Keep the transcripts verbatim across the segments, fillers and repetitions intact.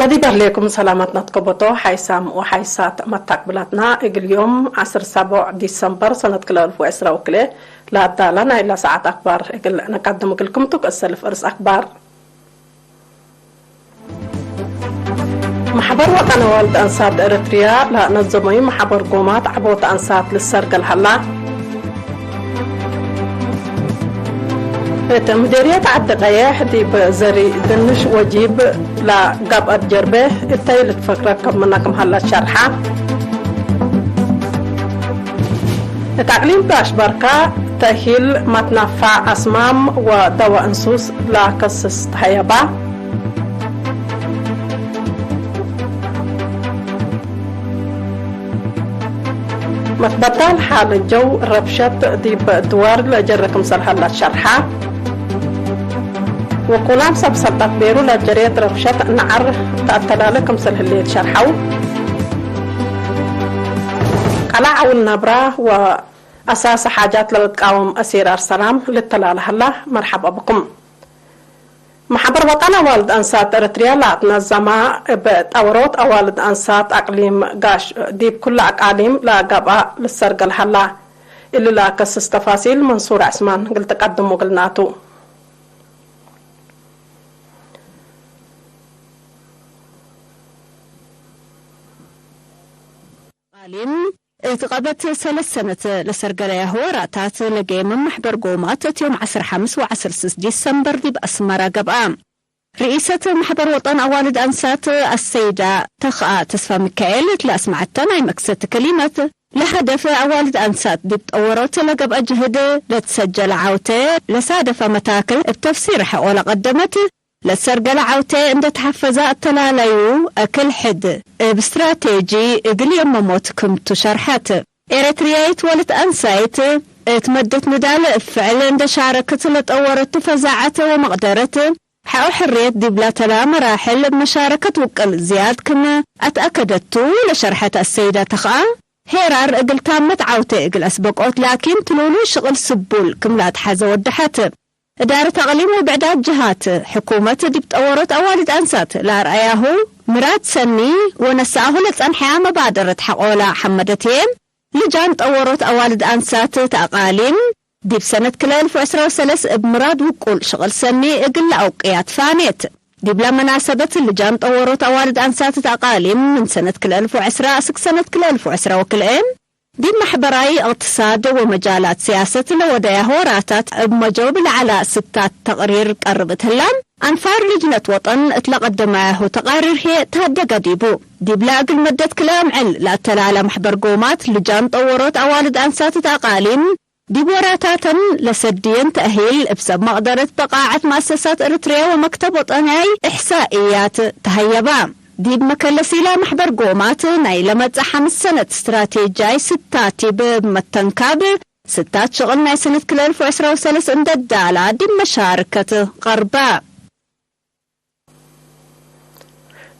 ወዲብ እግሌኩም ሰላመት ነትከቦቶ ሓይሳም ወሓይሳት መታቅብላትና፣ እግል ዮም ዐስር ሰቦዕ ዲሰምበር ሰነት ክልኤ እልፍ ወዕስራ ወክልኤ ለአዳለ ናይላ ሰዓት አክባር እግል ነቀድም እግልኩም ቱ። ክእሰልፍ እርስ አክባር። መሕበር ወጠን አዋልድ አንሳት ኤረትርያ ለነዘመዩ መሕበር ጎማት ዐቦት አንሳት ልሰርገል ሀላ። እት ምዴርየት ዐዲ ቀየሕ ዲብ ዘሪ ድንሽ ወጂብ ለገብአት ጀርቤ እተይ ልትፈክረከብ ምነ ክም ሀለ ሸርሐ። እት አቅሊም ጋሽ በርካ ተእሂል መትናፋዕ አስማም ወደወ እንሱስ ለከስስ ተሀየባ። መትበዳል ሓል ጀው ረብሸት ዲብ ድዋር ለጀረ ክምሰል ሀላት ሸርሐ። ወኩናም ሰብ ሰልጠት ቤሩ ለጀሬት ረብሸት ነዐር ተአተላለ ክምሰል ህሌት ሸርሐው። ቀላዕ አውል ነብራ ወአሳሰ ሓጃት ለልትቃወም አሲር አርሰላም ልተላለ ሀላ። መርሐባ ብኩም። መሕበር ወጠን አዋልድ አንሳት ኤረትርያ ለአትነዘመ እብ ጠወሮት አዋልድ አንሳት አቅሊም ጋሽ ዲብ ኩለ አቃሊም ለገብአ ልሰርገል ሀላ። እሊ ለአከስስ ተፋሲል መንሱር ዐስማን እግል ትቀድሙ እግልናቱ። አቃሊም እት ቀበት ሰለስ ሰነት ለሰርገለያሁ ወራታት ለጌምም መሕበር ጎማት እት ዮም ዐስር ሐምስ ወዐስር ስስ ዲሰምበር ዲብ አስመራ ገብአ። ርኢሰት መሕበር ወጠን አዋልድ አንሳት አሰይዳ ተኽአ ተስፋ ሚካኤል እት ለአስመዐተ ናይ መክሰት ከሊመት፣ ለሀደፍ አዋልድ አንሳት ዲብ ጠወሮት ለገብአ ጅህድ ለትሰጀለ ዐውቴ ለሳደፈ መታክል እብ ተፍሲር ሐቆ ለቀደመት፣ ለሰርገለ ዐውቴ እንዴ ተሐፈዘ አተላላዩ አክል ሕድ እብ ስትራቴጂ እግል የመሞት ክምቱ ሸርሐት። ኤረትርያይት ወለት አንሳይት እት መደት ንዳል እብ ፍዕል እንዴ ሻረክት ለጠወረቱ ፈዛዐት ወመቅደረት ሐቆ ሕርየት ዲብ ላተላ መራሕል እብ መሻረከት ውቅል ዝያድ ክም አትአከደቱ ለሸርሐት አሰይዳ ተኽአ፣ ሄራር እግል ታመት ዐውቴ እግል አስበቆት ላኪን ትሉሉ ሽቅል ስቡል ክም ለአትሐዘ ወደሐት። እዳረት አቅሊም ወብዕዳት ጀሃት፣ ሕኩመት ዲብ ጠወሮት አዋልድ አንሳት ለአርአያሁ ምራድ ሰኒ ወነሰአሁ ለጸንሐያ መባደረት ሐቆላ ሐመደት ህዬ፣ ልጃን ጠወሮት አዋልድ አንሳት ተአቃሊም ዲብ ሰነት ክልኤ እልፍ ወዕስራ ወሰለስ እብ ምራድ ውቁል ሽቅል ሰኒ እግል ለአውቅያ ትፋኔት። ዲብለ መናሰበት ልጃን ጠወሮት አዋልድ አንሳት ተአቃሊም ምን ሰነት ክልኤ እልፍ ወዕስራ አስክ ሰነት ክልኤ እልፍ ወዕስራ ወክልኤ ዲብ መሕበራይ፣ እቅትሳድ ወመጃላት ስያሰት ለወደያሁ ወራታት እብ መጀውብ ለዐለ ስታት ተቅሪር ቀርብ እት ህላ፣ አንፋር ልጅነት ወጠን እት ለቀደመያሁ ተቃሪር ህዬ ተሀደገ ዲቡ። ዲብለ እግል መደት ክልኤ አምዕል ለአተላለ መሕበር ጎማት ልጃን ጠወሮት አዋልድ አንሳት እት አቃሊም፣ ዲብ ወራታተን ለሰድየን ተእሂል እብ ሰብ መቅደረት በቃዐት መአሰሳት ኤረትርየ ወመክተብ ወጠንያይ እሕሳእያት ተሀየባ። ዲብ መከለሲላ መሕበር ጎማት ናይ ለመጽእ ሐምስ ሰነት ስትራቴጃይ ስታት ዲብ መተንካብ፣ ስታት ሽቅል ናይ ሰነት ክልኤ እልፍ ወዕስራ ወሰለስ እንዴ ዳላ ዲብ መሻርከት ቀርበ።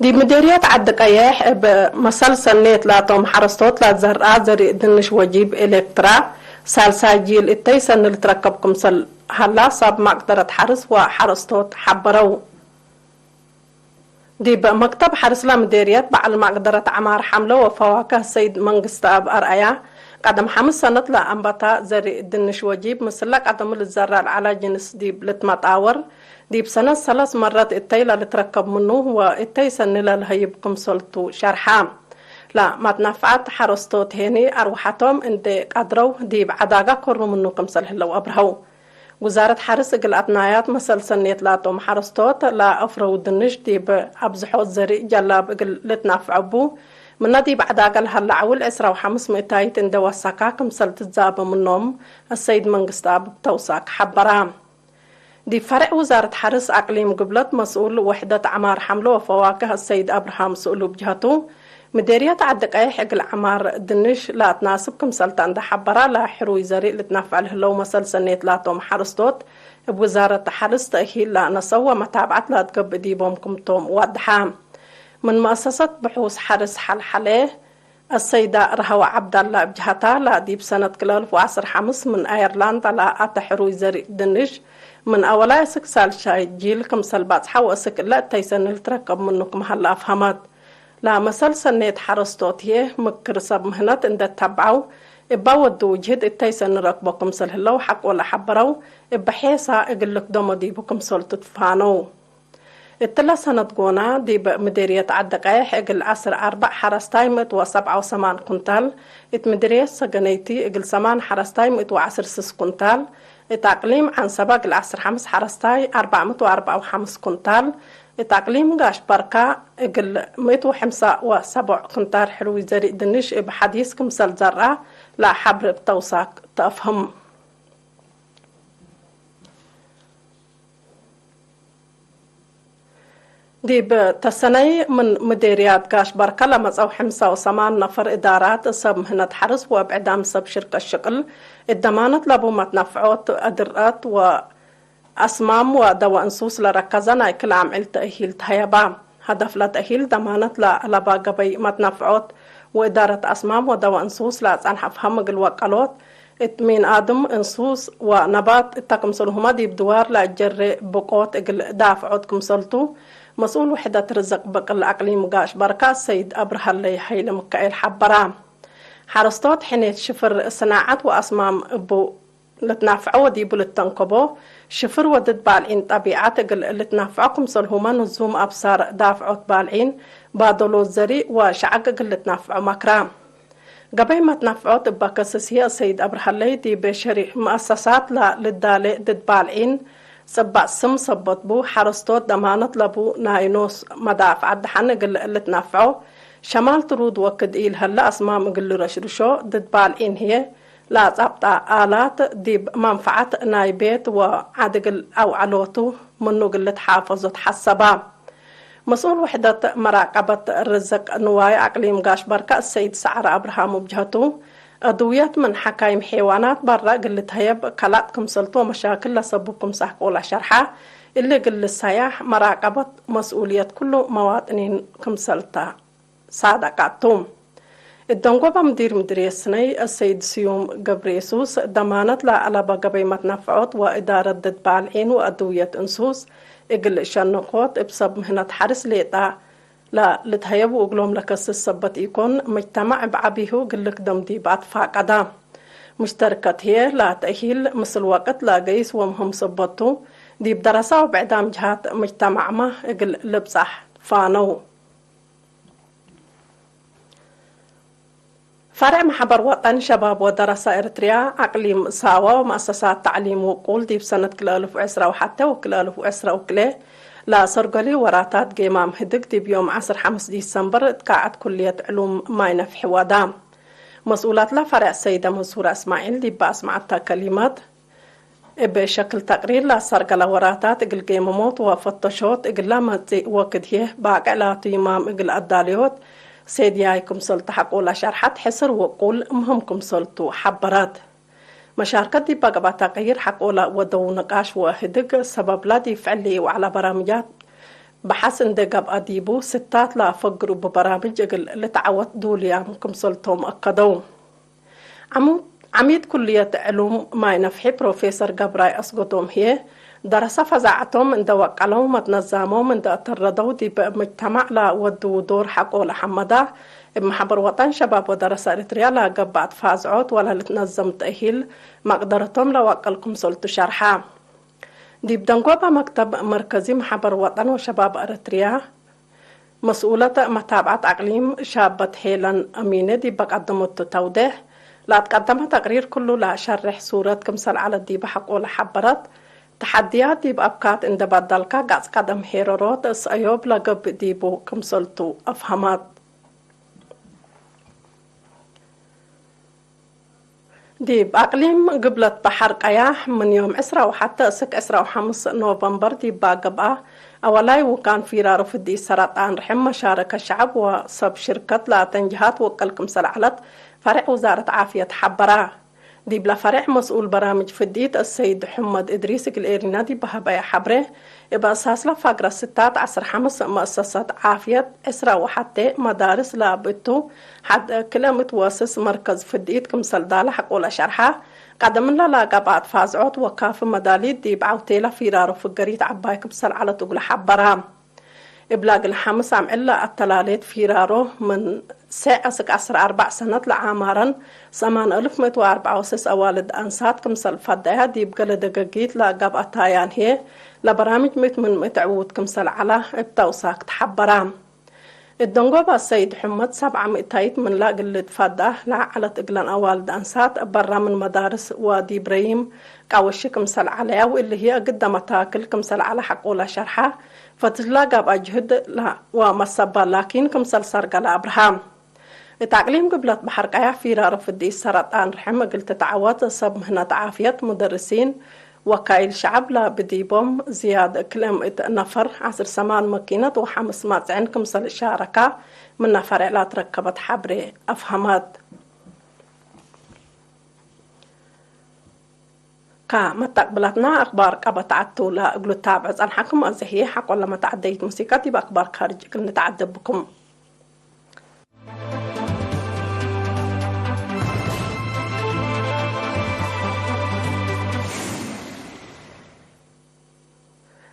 ዲብ ምዴርየት ዐዲ ቀየሕ እብ መሰል ሰኔት ላቶም ሐረስቶት ለዘርአ ዘርእ ድንሽ ወጂብ ኤሌክትራ ሳልሳይ ጂል እተይ ሰኒ ልትረከብ ክምሰል ሀላ ሰብ ማቅደረት ሐርስ ወሐረስቶት ሐበረው። ዲብ መክተብ ሐርስ ለምዴርየት በዐል ማቅደረት ዐማር ሐምለ ወፈዋክህ ሰይድ መንግስተአብ አርአያ፣ ቀደም ሐምስ ሰነት ለአንበታ ዘርእ ድንሽ ወጂብ ምስለ ቀደሙ ልዘረእ ለዐለ ጅንስ ዲብ ልትመጣወር፣ ዲብ ሰነት ሰለስ መረት እተይ ለልትረከብ ምኑ ወእተይ ሰኒ ለልሀይብ ክምሰልቱ ሸርሐ። ለመትነፍዐት ሐረስቶት ሄኒ አርወሐቶም እንዴ ቀድረው ዲብ ዐዳጋ ከሩ ምኑ ክምሰል ህለው አብርሀው። ውዛረት ሐርስ እግል አትናያት መሰል ሰኔት ላቶም ሐረስቶት ለአፍረው ድንሽ ዲብ አብዝሖት ዘርእ ጀላብ እግል ልትናፍዐ እቡ፣ ምነ ዲብ ዐዳጋ ለሀለ ዐውል ዕስራ ወሐምስ ምእታይት እንዴ ወሰካ ክምሰል ትዛበ ምኖም አሰይድ መንግስተአብ እብ ተውሳክ ሐበራ። ዲብ ፈሬዕ ውዛረት ሐርስ አቅሊም ግብለት መስኡል ወሕደት ዐማር ሐምለ ወፈዋክህ አሰይድ አብርሃም ስእሉ እብ ጀሀቱ፣ ምዴርየት ዐዲ ቀይሕ እግል ዐማር ድንሽ ለአትናስብ ክምሰልተ እንዴ ሐበራ፣ ለሕሩይ ዘሪእ ልትነፈዕ ለህለው መሰል ሰኔት ላቶም ሐረስቶት እብ ውዛረት ሐርስ ተእሂል ለአነሰው ወመታብዐት ለአትገብእ ዲቦም ክምቶም ወድሐ። ምን መአሰሰት ብሑስ ሐርስ ሐልሐሌ፣ አሰይዳ ረሀዋ ዐብዳላ እብ ጀሀታ፣ ለዲብ ሰነት ክልኤ አልፍ ወዐስር ሐምስ ምን አየርላንድ ለአተ ሕሩይ ዘሪእ ድንሽ፣ ምን አወላይ እስክ ሳልሻይ ጂል ክምሰል ባጽሐ ወእስክ እለ እተይ ሰኒ ልትረከብ ምኑ ክም ሀለ አፍሀመት። ለመሰል ሰኔት ሐረስቶት ህዬ፣ ምክር ሰብ ምህነት እንዴ ተብዐው፣ እበ ወዱ ውጅህድ እተይ ሰኒ ረክቦ ክምሰል ህለው ሐቆ ለሐበረው፣ እበ ሔሳ እግል ልክደሞ ዲቡ ክምሰል ትትፋነው። እትለ ሰነት ጎና፣ ዲብ ምዴርየት ዐዲ ቀይሕ እግል ዐስር አርበዕ ሐረስታይ ምእት ወሰብዓ ወሰማን ኩንታል፣ እት ምዴርየት ሰገነይቲ እግል ሰማን ሐረስታይ ምእት ወዐስር ስስ ኩንታል፣ እት አቅሊም ዐንሰበ እግል ዐስር ሐምስ ሐረስታይ አርበዕ ምእት ወአርበዕ ወሐምስ ኩንታል፣ እት አቅሊም ጋሽ በርካ እግል ምእት ወሐምሳ ወሰቦዕ ኩንታል ሕሩይ ዘሪእ ድንሽ እብ ሐዲስ ክምሰል ዘርአ ለሐብር እብ ተውሳክ ተአፍህም። ዲብ ተሰነይ ምን ምዴርያት ጋሽ በርከ ለመጸው ሐምሳ ወሰማን ነፈር እዳራት፣ ሰብ ምህነት ሐርስ ወብዕዳም ሰብ ሽርከት ሽቅል፣ እት ደማነት ለቡ መትነፍዖት፣ አድርአት ወአስማም ወደወ እንሱስ ለረከዘ ናይ ክል አምዕል ተእሂል ተሀየባ። ሀደፍ ለተእሂል ደማነት ለአለባ ገበይ መትነፍዖት ወእዳረት አስማም ወደወ እንሱስ ለአጸንሐ አፍሀም እግል ወቀሎት፣ እት ሚን አድም፣ እንሱስ ወነባት እተ ክምሰልሁመ ዲብ ድዋር ለአጀሬ ብቆት እግል ዳፍዖት ክምሰልቱ፣ መስኡል ውሕደት ርዝቅ ብቅል አቅሊም ጋሽ በርካ ሰይድ አብርሃለይ ሀይለሚካኤል ሐበራ። ሐረስቶት ሕኔት ሽፍር፣ ስናዐት ወአስማም እቡ ልትናፍዖ ወዲቡ ልተንከቦ ሽፍር ወድድ ባልዒን ጠቢዐት እግል ልትናፍዖ ክምሰልሁመ ንዙም አብሳር ዳፍዖት ባልዒን፣ ባደሎት ዘሪእ ወሸዐግ እግል ልትናፍዖ መክራ። ገበይ መትነፍዖት እበ ከስስ ህዬ፣ ሰይድ አብርሃለይ ዲብ ሸሪዕ መአሰሳት ለልዳሌ ድድ ባልዒን ጽባጥ ስም ሰበት ቡ፣ ሐረስቶት ደማነት ለቡ ናይ ኖስ መዳፍዐት ደሐን እግል ልትነፍዖ፣ ሸማል ትሩድ ወክድ ኢልሀለ አስማም እግል ልረሽርሾ፣ ድድ ባልዒን ህዬ ለአጻብጣ አላት ዲብ መንፈዐት ናይ ቤት ወዐድ እግል አውዐሎቱ ምኑ እግል ልትሓፈዞ ተሐሰባ። መስኡል ውሕደት መራቀበት ርዝቅ ንዋይ አቅሊም ጋሽ በርከ ሰይድ ሰዐረ አብርሃም እብ ጀህቱ፣ አድውየት ምን ሐካይም ሔዋናት በረ እግል ልትሀየብ ከላጥ ክምሰልቱ ወመሻክል ለሰቡብ ክምሰ አሕቆለ ሸርሐ፣ እሊ እግል ልሰያሕ መራቀበት መስኡልየት ኩሉ መዋጥኒን ክምሰልተ። ሳደቃቱ። እት ደንጎበ ምዲር ምድርየት ስነይ አሰይድ ስዩም ገብረየሱስ፣ ደማነት ለአለበ ገበይ መትነፍዖት ወእዳረት ድድ ባልዒን ወአድውየት እንሱስ እግል ሸነኮት እብ ሰብ ምህነት ሐርስ ሌጣ ለልትሀየቡ እግሎም ለከስስ ሰበት ኢኮን፣ መጅተማዕ እብ ዐቢሁ እግል ልክደም ዲብ አትፋቀዳ። ሙሽተርከት ህዬ ለተእሂል ምስል ወቅት ለገይስ ወምህም ሰበቱ፣ ዲብ ደረሳ ወብዕዳም ጀሃት መጅተማዕመ እግል ልብጻሕ ፋነው። ፈርዕ መሕበር ወጠን ሸባብ ወደረሳ ኤረትርያ አቅሊም ሳወ ወመአሰሳት ተዕሊም ውቁል ዲብ ሰነት ክልኤ አልፍ ወዕስራ ወሐቴ ወክልኤ አልፍ ወዕስራ ወክልኤ ለአሰርገሊ ወራታት ጌማም ህድግ ዲብ ዮም ዐስር ሐምስ ዲሰምበር እት ቃዐት ኩልየት ዕሉም ማይ ነፍሒ ወዳ። መስኡላትለ ፈርዕ ሰይደ መንሱረ እስማዒል ዲብ አስመዐተ ከሊመት፣ እብ ሸክል ተቅሪር ለአሰርገለ ወራታት እግል ጌመሞት ወፈተሾት እግለ መጽእ ወክድ ህዬ ባቅዕ ላቱ ይማም እግል አዳልዮት ሴድያይ ክምሰል ተሐቆለ ሸርሐት፣ ሕስር ውቁል ምህም ክምሰልቱ ሐበረት። መሻርከት ዲብ አግባእ ተቅይር ሐቆለ ወደው ንቃሽ ወህድግ ሰበብለ ዲብ ፍዕል ለኢወዐለ በራምጃት በሐስ እንዴ ገብአ ዲቡ ስታት ለአፈግሩ እቡ በራምጅ እግል ልትዐወት ዱልያም ክምሰልቶም አከደው። ዐሙ-፣ ዐሚድ ኩልየት ዕሉም ማይ ነፍሒ ፕሮፌሰር ገብራይ አስገዶም ህዬ፣ ደረሰ ፈዛዐቶም እንደ ወቀለው መትነዛሞም እንደ አተረደው ዲብ ምጅተማዕ ለወድዉ ዶር ሐቆ ለሐመዳ፣ እብ መሕበር ወጠን ሸባብ ወደረሰ ኤሪትርያ ለገብአት ፋዝዖት ወለልትነዘም ተእሂል መቅደረቶም ለወቀል ክምሰልቱ ሸርሐ። ዲብ ደንጎበ መክተብ መርከዚ መሕበር ወጠን ወሸባብ ኤሪትርያ፣ መስኡለት መታብዐት አቅሊም ሻበት ሄለን አሚነ ዲብ ቀደመቱ ተውዴሕ፣ ለአትቀደመ ተቅሪር ክሉ ለአሸርሕ ሱረት ክምሰል ዐለት ዲበ ሐቆለ ሐበረት፣ ተሐድያት ዲብ አብካት እንዴ በደልከ ገጽ ቀደም ሄረሮት ሰእዮብ ለገብእ ዲቡ ክምሰልቱ አፍሀመት። ዲብ አቅሊም ግብለት በሐር ቀያሕ፣ ምን ዮም ዕስራ ወሐቴ እስክ ዕስራ ወሐምስ ኖቨምበር ዲብ ገብአ፣ አወላይ ውካን ፊራሩ ፍድኢት ሰረጣን ርሕም መሻረከት ሸዐብ ወሰብ ሽርከት ለአተን ጀሃት ወቅል ክምሰል ዐለት፣ ፈሬዕ ውዛረት ዓፍየት ሐበረ። ዲብለ ፈሬዕ መስኡል በራምጅ ፍድኢት አሰይድ ሕመድ እድሪስ እግል ኤሪና ዲብ ሀበየ ሐብሬ፣ እብ አሳስለ ፋግረ ስታት ዐስር ሐምስ መአሰሰት ዓፍየት፣ ዕስራ ወሐቴ መዳርስ ለአብ እቱ፣ ሐድ ክልኤ ምእት ወስስ መርከዝ ፍድኢት ክምሰል ዳለ ሐቆለ ሸርሐ፣ ቀደምለ ለገብአት ፋዝዖት ወካፊ መዳሊት ዲብ ዐውቴለ ፊራሮ ፍገሪት ዐባይ ክምሰል ዐለት እግሉ ሐበራ። እብላ እግል ሐምስ አምዕል ለአተላሌት ፊራሮ፣ ምን ሴዕ አስክ ዐስር አርበዕ ሰነት ለአማረን ሰማን አልፍ ምእት ወአርበዕ ወስስ አዋልድ አንሳት ክምሰል ፈደያ፣ ዲብ ገሌ ደገጊት ለገብአ ታያን ህዬ፣ ለበራምጅ ምእት ምን ምእት ዕዉት ክምሰል ዐላ እብ ተውሳክ ተሐበራ። እት ደንጎባ ሰይድ ሕመድ ሰብዓ ምእታይት ምንላ እግል ልትፈደአ ለዐለት እግለን አዋልድ አንሳት፣ በራ ምን መዳርስ ዋዲ ብረሂም ቀወሺ ክምሰል ዐለያ፣ ወእሊ ህዬ እግደ መታክል ክምሰል ዐለ ሐቆለ ሸርሐ፣ ፈትላ ገብአ ጅህድ ላ-፣ ወመሰባ ላኪን ክምሰል ሰርገለ አብርሃ። እት አቅሊም ግብለት በሐር ቀያሕ ፊራረ ፍድኢት ሰረጣን ርሕም እግል ትትዐወት ሰብ ምህነት ዓፍየት፣ ሙደርሲን፣ ወካይል ሸዐብ ለብዲቦም ዝያድ ክልኤ ምእት ነፈር፣ ዐስር ሰማን መኪነት ወሐምስ ማጽዕን ክምሰል ሻረካ ምነ ፈሬዕ ላትረከበት ሐብሬ አፍሀመት። ከመተቅብለትና አክባር ቀበት ዐቱ ለእግሉ ታብዕ ጸንሐኩም። አዜ ህዬ ሐቆለ መተዐደይት ሙሲቀት ዲብ አክባር ካርጅ እግል ንትዐደብ ብኩም።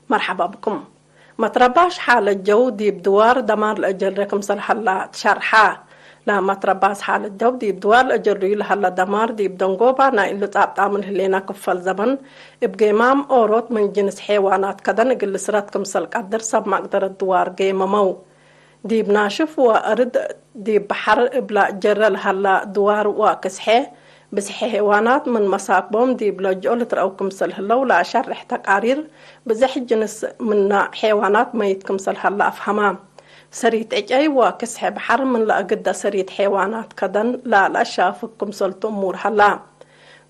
መርሐባ ብኩም። መትረባሽ ሓለት ጀው ዲብ ድዋር ደማር ለአጀሬ ክምሰል ሀላ ትሸርሐ። ለመትረባስ ሓለት ጀው ዲብ ድዋር ለአጀርዩ ለሀለ ደማር፣ ዲብ ደንጎባ ናይ እሉ ጻብጣም ለህሌና ክፈል ዘበን፣ እብ ጌማም ኦሮት ምን ጅንስ ሔዋናት ከደን እግል ልስረት ክምሰል ቀድር ሰብ መቅደረት ድዋር ጌመመው። ዲብ ናሽፍ ወአርድ ዲብ በሐር እብላ ጀረ ለሀላ ድዋር ወክስሐ፣ ብዝሐ ሔዋናት ምን መሳክቦም ዲብ ለጅኦ ልትረአው ክምሰል ህለው ለአሸርሕ ተቃሪር፣ ብዝሕ ጅንስ ምነ ሔዋናት መይት ክምሰል ሀለ አፍሀማ። ሰሪት ዕጨይ ወክስሐ በሐር ምን ለአግደ ሰሪት ሔዋናት ከደን ለለአሻፍግ ክምሰልቱ እሙር ሀላ።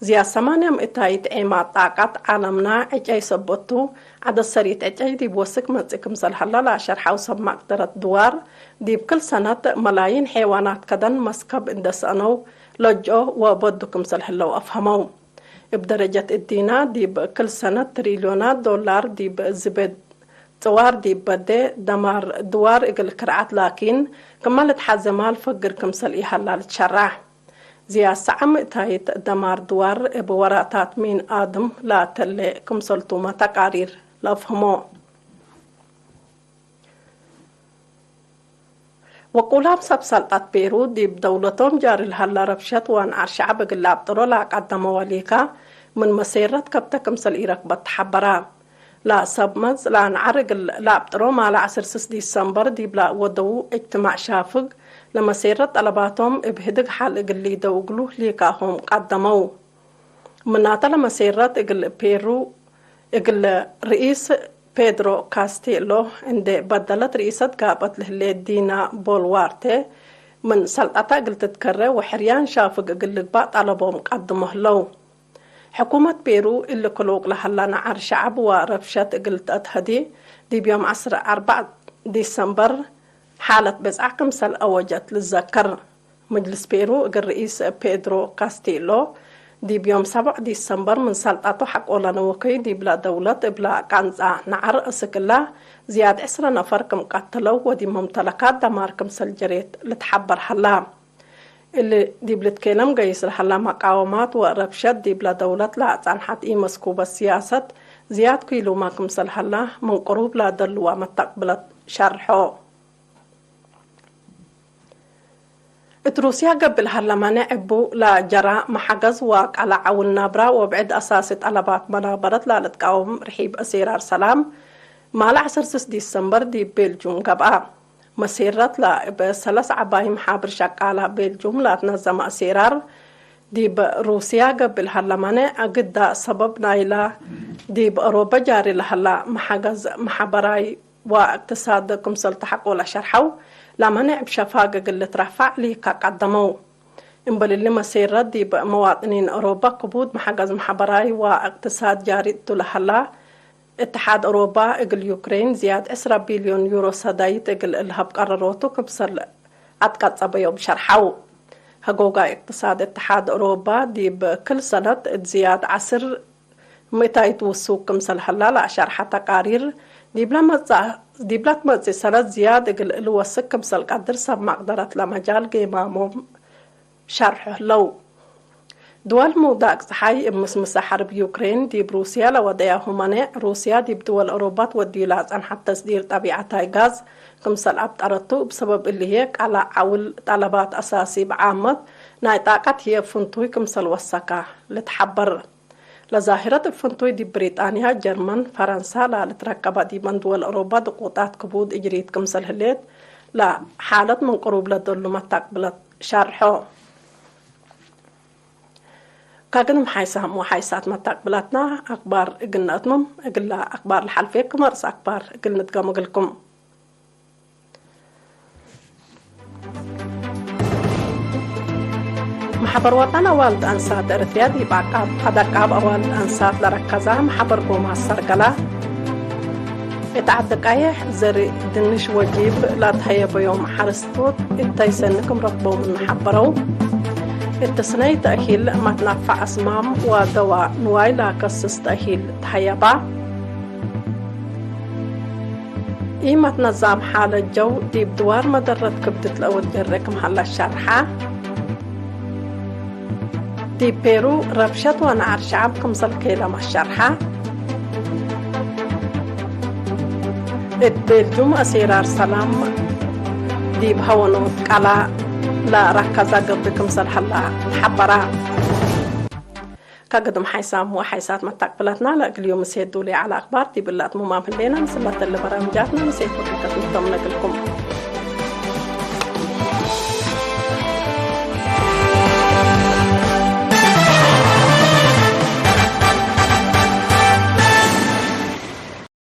ዝያድ ሰማንያ ምእታይት ዔማት ጣቀት ዓለምና ዕጨይ ሰበቱ፣ ዐደድ ሰሪት ዕጨይ ዲብ ወስክ መጽእ ክምሰል ሀለ ለአሸርሐው ሰብ መቅደረት ድዋር፣ ዲብ ክል ሰነት መላይን ሔዋናት ከደን መስከብ እንዴ ሰአነው ለጅኦ ወበዱ ክምሰል ህለው አፍሀመው። እብ ደረጀት እዲና፣ ዲብ ክል ሰነት ትሪልዮናት ዶላር ዲብ ዝቤ ጽዋር ዲብ በዴ፣ ደማር ድዋር እግል ክርዓት ላኪን፣ ክመ ልትሐዜ ማል ፈግር ክምሰል ኢሀላ ልትሸራሕ። ዝያድ ሰዓ ምእታይት ደማር ድዋር እብ ወራታት ሚን አድም ላተሌ ክምሰልቱመ ተቃሪር ለአፍህሞ። ወቁላም ሰብ ሰልጠት ፔሩ ዲብ ደውለቶም ጃሪ ለሀለ ረብሸት ወአንዓር ሸዐብ እግል ለአብጥሮ ለአቀደመ ወሊካ ምን መሴረት ከብተ ክምሰል ኢረክበት ተሐበረ። ለሰብ መጽ ለአንዓር እግል ለአብጥሮ ማለ ዐስር ስስ ዲሰምበር ዲብ ለወደዉ እጅትማዕ ሻፍግ ለመሴረት ጠለባቶም እብ ህድግ ሐል እግል ሊደው እግሉ ሊካሆም ቀደመው። ምናተ ለመሴረት እግል ፔሩ እግል ርኢስ ፔድሮ ካስቴሎ እንዴ በደለት ርኢሰት ጋብአት ለህሌት ዲና ቦልዋርቴ ምን ሰልጠታ እግል ትትከረ ወሕርያን ሻፍግ እግል ልግባእ ጠለቦም ቀድሞ ህለው። ሕኩመት ፔሩ እሊ ክሉቅ ለሀላ ነዓር ሸዐብ ወረብሸት እግል ተአትሀዲ ዲብ ዮም ዐስር አርበዕ ዲሰምበር ሓለት ብጽዓ ክምሰል አወጀት ልዘከር። ምጅልስ ፔሩ እግል ርኢስ ፔድሮ ካስቴሎ ዲብ ዮም ሰብዕ ዲሰምበር ምን ሰልጠቱ ሐቆለ ነወከዩ ዲብለ ደውለት እብለ ቃንጻ ነዓር እስክላ ዝያድ ዕስረ ነፈር ክም ቀተለው ወዲብ መምተለካት ደማር ክምሰል ጀሬት ልትሐበር ሀላ። እሊ ዲብ ልትኬለም ገይስ ለሀላ መቃወማት ወረብሸት ዲብለ ደውለት ለአጸንሐት ኢመስኩበት ስያሰት ዝያድ ክኢሉመ ክምሰል ሀላ ምን ቅሩብ ለደልዋ መተቅብለት ሸርሖ። እት ሩስያ ገብእ ለሀለ መኔዕ እቡ ለጀራ መሐገዝ ወቀለ ዐውል ናብራ ወብዕድ አሳሲ ጠለባት መናበረት ለልትቃወም ርሒብ አሴራር ሰላም ማለ ዐስር ስስ ዲሰምበር ዲብ ቤልጁም ገብአ። መሴረት ለእብ ሰለስ ዐባይ መሓብር ሸቃላ ቤልጁም ለአትነዘመ አሴራር ዲብ ሩስያ ገብእ ለሀለ መኔዕ አግዳ ሰበብ ናይላ ዲብ ኦሮበ ጃሪ ለሀላ መሐገዝ መሐበራይ ወእቅትሳድ ክምሰል ተሐቆለ ሸርሐው፣ ለመኔዕ እብ ሸፋግ እግል ልትረፋዕ ሊካ ቀደመው። እምበል እሊ መሴረት ዲብ መዋጥኒን ኦሮባ ክቡድ መሐገዝ መሐበራይ ወእቅትሳድ ጃሪ እቱ ለሀላ፣ እትሓድ ኦሮባ እግል ዩክሬን ዝያድ ዕስራ ቢልዮን ዩሮ ሰዳይት እግል እልሀብ ቀረሮቱ ክምሰል አትቀጸበዮም ሸርሐው። አጎጋይ እቅትሳድ እትሓድ ኦሮባ ዲብ ክል ሰነት እት ዝያድ ዐስር ምእታይት ውሱክ ክምሰል ሀላ ለአሸርሐ ተቃሪር፣ ዲብለ መጽአ-፣ ዲብለ ትመጽእ ሰነት ዝያድ እግል ልወስክ ክምሰል ቀድር ሰብ መቅደረት ለመጃል ጌማሞም ሸርሑ ህለው። ድወል ምውዳቅ ጸሓይ እብ ምስምሰ ሐርብ ዩክሬን ዲብ ሩስያ ለወደያሁ መኔዕ፣ ሩስያ ዲብ ድወል ኦሮባ ትወድዩ ለአጸንሐት ተስዲር ጠቢዐታይ ጋዝ ክምሰል አብጠረቱ፣ እብ ሰበብ እሊ ህዬ ቀላዕ ዐውል ጠለባት አሳሲ እብ ዓመት ናይ ጣቀት ህዬ ፍንቱይ ክምሰል ወሰከ ልትሐበር። ለዛሂረት እብ ፍንቱይ ዲብ ብሪጣንያ፣ ጀርመን፣ ፈረንሳ ላልትረከበ ዲበን ድወል ኦሮባ ድቁጣት ክቡድ እጅሪት ክምሰል ህሌት ለሓለት ምን ቅሩብ ለደሉ መታቅብለት ሸርሖ። ከግንም ሓይሳም ወሓይሳት መታቅብላትና አክባር እግል ነአትምም፣ እግላ አክባር ለሐልፌ ክመ ርእስ አክባር እግል ንድገም እግልኩም። መሕበር ወጠን አዋልድ አንሳት ኤረትርያ ዲብ አቃብ፣ አደቃብ አዋልድ አንሳት ለረከዛ መሕበር ጎማስ ሰርገላ። እት ዐዲ ቀይሕ ዘርእ ድንሽ ወጂብ ለአትሀየበዮም ሐርስቶት እተይ ሰኒ ክም ረክበው ምን ሐበረው። እት ስነይ ተእሂል መትነፈዕ አስማም ወደዋ ንዋይ ለከስስ ተእሂል ተሀየባ። ኢመትነዛም ሓለት ጀው ዲብ ድዋር መደረት ክብድት ለእወድ ጀሬ ክም ሀለ ሸርሐ። ዲብ ፔሩ ረብሸት ወነዓር ሸዐብ ክምሰል ኬለመ ሸርሐ። እት ቤልጁም አሴራር ሰላም ዲብ ሀወኖት ቀላ ለረከዘ ግብሪ ክምሰል ሀላ ተሐበረ። ከግድም ሓይሳም ወሓይሳት መታቅብለትና ለእግል ዮም ምሴ ዱሌ ዐለ አክባር ዲብ እለ አትሙማም ህሌነ። ምስል ለተለ በራምጃትነ ምሴ ፎርሊከት ንቶም ነግልኩም።